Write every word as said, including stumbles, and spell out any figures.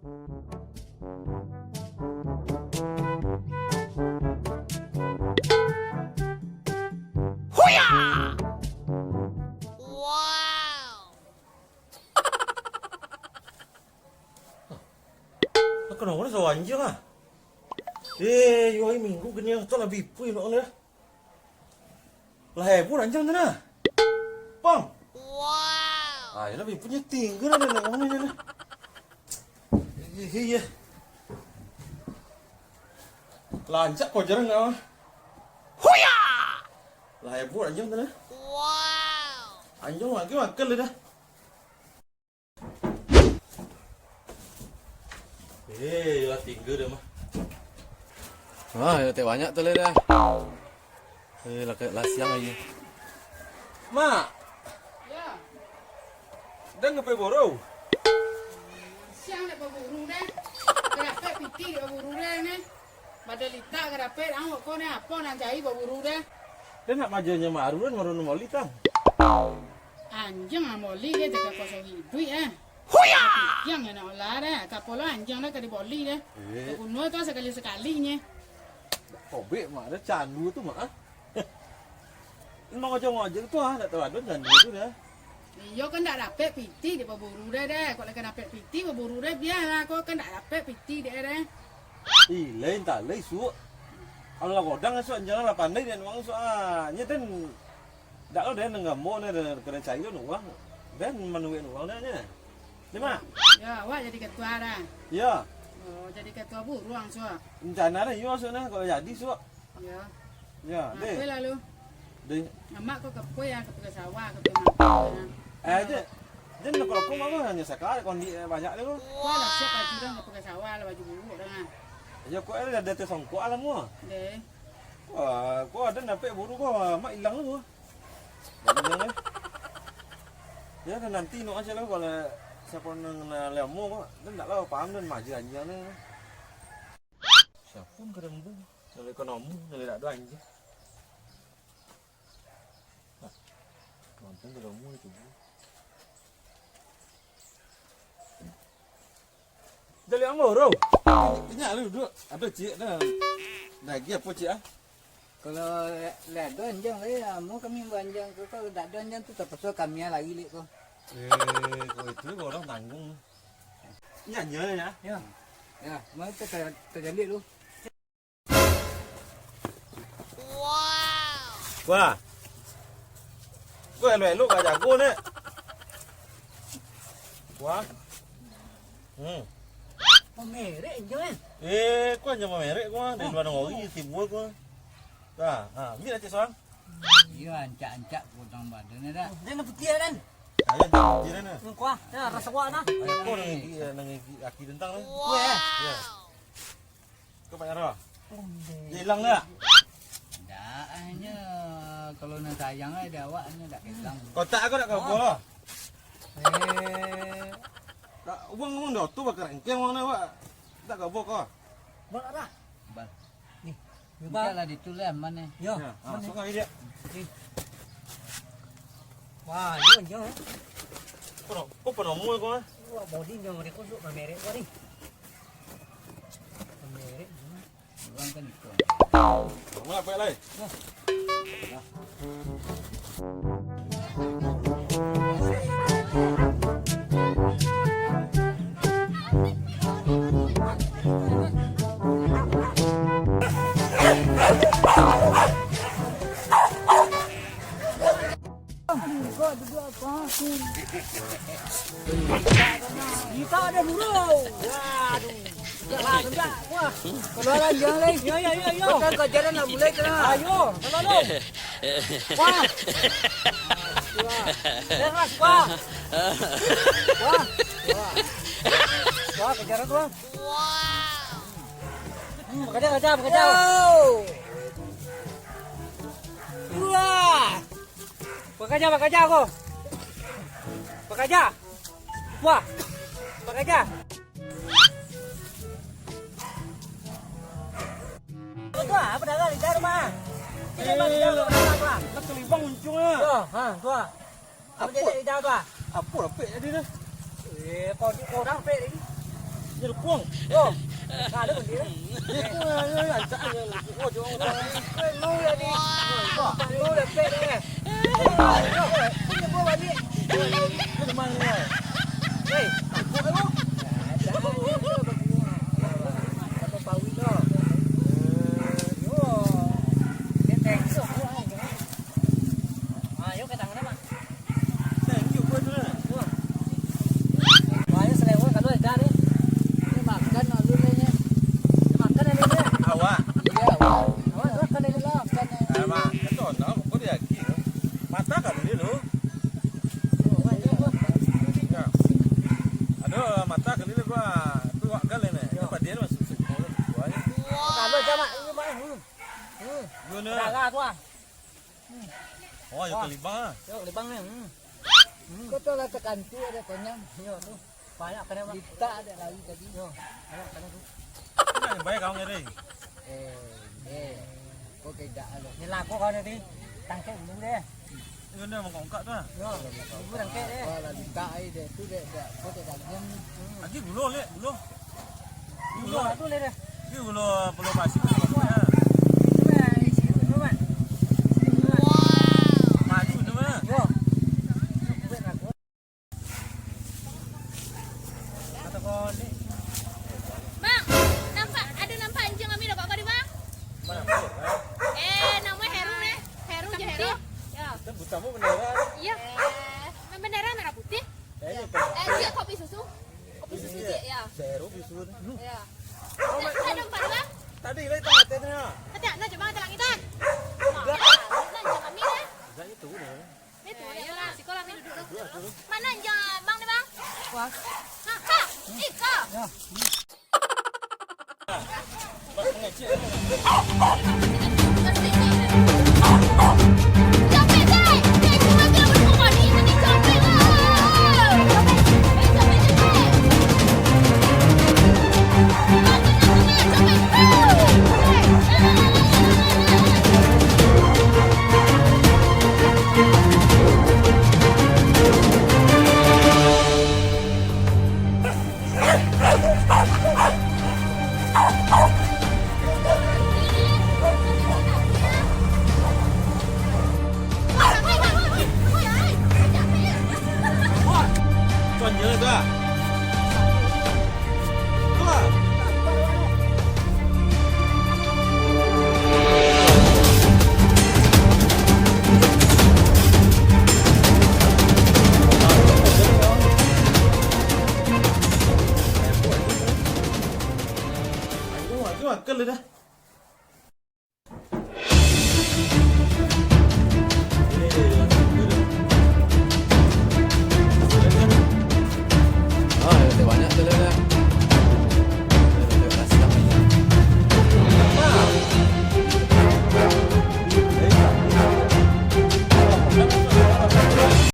Huya! Wow! Lah, kanai sawa anjiang ah? Eh, yo ari Minggu kini, tu lah bipuih nak ni ah. Lah heboh anjiang tu nah. Pang. Wow. Ah, yalah, bipuih nyo tingga lah nak ni lah. Iya, iya. Lancak ko jarang nak ah. Huya! Lah heboh anjiang tu nah. Wow. Anjiang lagi makan lah dah. Eh, lah tingga dah mah. Ah, yo teh banyak tu lah dah. Eh, lah, lah siang lagi. Mak. Ya. Dah ngapai buru? Siang dah baburu dah. Kadapek pitih dah baburu dah ni. Badalitak ka dapek, ang ko ni apo nan cari baburu deh? Den nak majonyo maru, den maru moli tang. Anjiang ah moli deh, jaga kosong iduik eh. Huya! Anjiang nak olah deh, kapalo anjiang deh ka diboli deh. Eh. Kabunuah tu sakali-sakali nye. Kobek mak, ada candu tu mak ah. Emang ngojek-ngojek tu ah, nak tahu ada janji tu dah. Iyo kan ndak dapek pitih di baburu deh, deh. Kok lagi dapek pitih baburu deh, bialah kok kan ndak dapek pitih deh, deh. Ih, lain tak lain suak. Kalau lah godang suak, jangan lah pandai dia nuang suak ah. Nya den, ndak lo den nenggambo ne, den kena cari lo nuang. Den manuik nuang dah nya. Deh, Mak? Ya, awak jadi ketua dah. Ya. Oh, jadi ketua buruang suak. Rencana dah iyo suak nah, kalau jadi suak. Ya. Ya, nah, deh. Kue lalu. Deh. Amak ko ka kue ya, ka pegawai sawah, ka pegawai mangkok, ya. Eh, je. Jen nak rokok mah, hanya sakali kondi, eh, banyak deh ko. Wah, lah siap baju dah, ka pegawai sawah lah, baju buruk dah, nah. Ya, ko ada, ada teh songkok lah mua. Deh. Wah, ko ada napek buru ko, mak ilang tu. Banyak deh. Ya, dan nanti nak aja lah kalau siapa nang nak lemo ko, dan ndak lah paham dan maju anjing ni. Siapa pun kadang bu. Nalai ka namu, nalai dak ado anjing. Nah, kampung ka namu itu. Jadi ambo, bro. Inyak lu duduk. Ado ciek dah. Lagi apo ciek ah? Kalau lah ado anjing lai, amu kami baanjing tu, kalau dak ado anjing tu terpaksa kami lari lek ko. Eh, kok itu orang tanggung. Inyak nyo ya. Ya. Ya, mau kita terjadi lu. Wah. Ko elok-elok ka jago, Nek. Wah. Hmm. Mamerek je, eh. Eh, ko hanyo mamerek ko, dari luar nagori tibo ko. Dah, ha, ambiak lah cek sorang. Iyo, ancak-ancak potong badan dah. Dia nak putiah, Dan. Ayo, putiah, Dan. Kuah, ya, rasa kuah, nah. Ayo, ko nang gigi, nang gigi aki tentang ni. Kuah, ya? Ya. Kau banyak dah? Ondeh. Dia hilang dah? Ndak, hanya kalau nak sayang ai di awak, hanya ndak hilang. Kotak aku nak kau buah. Eh. Tak, uang, uang dah tu bakal rengkeng uang dah, Wak. Tak kau buah kau. Bal arah. Bal. Ni. Ni, Bal. Lah ditulis mana? Yo. Ya, langsung aja dia. Ni. Wah, yo, yo. Kau, kau pernah mual kau, eh? Wah, body nyo mereka tu mamerek kau ni. Mamerek. Urang kan itu. Rumah apa lai? Kita ada dulu. Waduh. Wah, keluaran dia, Leng. Yo, yo, yo, yo. Bukan kau jalan nak mulai kena. Ayo, sama lu. Wah. Wah. Wah. Wah. Wah, kejaran tu, Bang. Wow. Hmm, bekerja, bekerja, bekerja. Yo. Wah. Bakaja, bakaja ko. Bakaja. Wah. Bakaja. Tuah, apa dah lidah rumah? Sini, Bang, lidah rumah, Bang. Nak kelibang uncung ah. Tuah, ha, tuah. Apa dia tak lidah tuah? Apa rapek tadi dah? Eh, kau ni kau rapek lagi. Dukung. Yo. Nah, ada bendera. Dukung, yo, yo, yo, rancak, yo. Oh, jangan, jangan. Mau ya, di. Mau ya, pet, eh. Yo, yo, punya gua balik. Yo, yo, yo, kemana, yo? Hei, takut lu. Ada, ada, ada, ada. Apa pawin, lo? Yo. Dia tengok, gua, ah, jangan. Ah, yo, ke tangan, Mak. Thank you, bro. Wah, yo, selewa kalau ada ni. Ini makan alun ni. Makan alun ni. Awak. Iya, awak. Awak makan alun lah, makan. Alamak, itu nak buku dia lagi. Mata kan dia lu. Ya. Aduh, mata kan dia gua. Tu wak kan ni. Apa dia masuk sekolah tu aja. Kalau sama ini mah. Hmm. Hmm. Gimana? Darah tu ah. Oh, yo Wah. Kalibang ah. Yo, kalibang ni. Hmm. Hmm. Kau tu lah tekantu ada konyang. Yo tu. Banyak kena, Bang. Litak ada lari tadi. Yo, banyak kena tu. Nak yang baik kau ngeri. Eh, eh. Kau tidak alo. Ni lagu kau nanti. Tangkap dulu deh. Yo, ni mangkok-mangkok tu ah. Yo, dulu tangkap deh. Kau lah litak ai deh. Tu deh, deh. Kau tidak diam. Hmm. Lagi dulu, lek, dulu. Dulu tu leh deh. Ni ulo pulau pasir tu maksudnya. Itu mah, isi itu mah. Maju tu mah. Yo. Kata kau ni. Bang, nampak, ada nampak anjing kami dah kat kau ni, Bang? Mana? Eh, nama Heru deh. Heru je, Heru. Ya. Kita buta pun bendera. Iya. Eh, bendera merah putih. Eh, iya, Pak. Eh, dia kopi susu. Kopi susu, Iya. Cik, ya. Seru, kopi susu. Ya. Oh, Mak, ada empat, Bang? Tadi lah itu katanya. Kata, nak coba kata langitan. Nah, nah, jangan kami, ya. Enggak itu, udah. Itu, ya, ya, lah. Siko lah, kami duduk, duduk. Mana anjing abang ni, Bang? Wah. Ha, ha, iko. Ya. Aduh, aduh, akal dah.